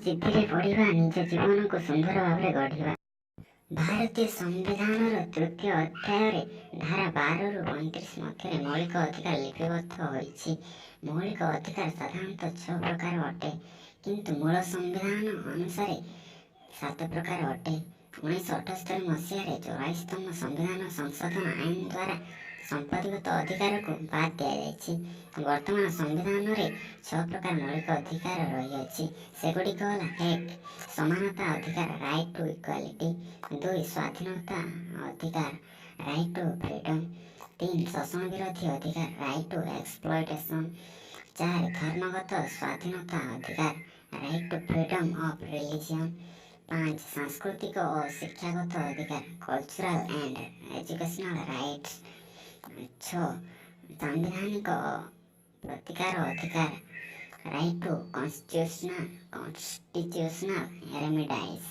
ଜିଦ୍ରେ ପଢ଼ିବା, ନିଜ ଜୀବନକୁ ସୁନ୍ଦର ଭାବରେ ଗଢ଼ିବା। ଭାରତୀୟ ସମ୍ବିଧାନର ତୃତୀୟ ଅଧ୍ୟାୟରେ ଧାରା 12ରୁ 35 ମଧ୍ୟରେ ମୌଳିକ ଅଧିକାର ଲିପିବଦ୍ଧ ହୋଇଛି। ମୌଳିକ ଅଧିକାର ସାଧାରଣତଃ ଛଅ ପ୍ରକାର ଅଟେ, କିନ୍ତୁ ମୂଳ ସମ୍ବିଧାନ ଅନୁସାରେ ସାତ ପ୍ରକାର ଅଟେ। 1978 ମସିହାରେ 44ତମ ସମ୍ବିଧାନ ସଂଶୋଧନ ଆଇନ ଦ୍ୱାରା ସମ୍ପତ୍ତିଗତ ଅଧିକାରକୁ ବାଦ ଦିଆଯାଇଛି। ବର୍ତ୍ତମାନ ସମ୍ବିଧାନରେ ଛଅ ପ୍ରକାର ମୌଳିକ ଅଧିକାର ରହିଅଛି। ସେଗୁଡ଼ିକ ହେଲା: ଏକ, ସମାନତା ଅଧିକାର, ରାଇଟ୍ ଟୁ ଇକ୍ୱାଲିଟି। ଦୁଇ, ସ୍ୱାଧୀନତା ଅଧିକାର, ରାଇଟ୍ ଟୁ ଫ୍ରିଡ଼ମ୍। ତିନି, ଶୋଷଣ ବିରୋଧୀ ଅଧିକାର, ରାଇଟ୍ ଟୁ ଏକ୍ସପ୍ଲଏଟେସନ୍। ଚାରି, ଧର୍ମଗତ ସ୍ୱାଧୀନତା ଅଧିକାର, right to freedom of religion. ପାଞ୍ଚ, ସାଂସ୍କୃତିକ ଓ ଶିକ୍ଷାଗତ ଅଧିକାର, କଲଚରାଲ୍ ଆଣ୍ଡ ଏଜୁକେସନାଲ୍ ରାଇଟ୍ସ। ଛଅ, ସାମ୍ବିଧାନିକ ପ୍ରତିକାର ଅଧିକାର, right to constitutional remedies.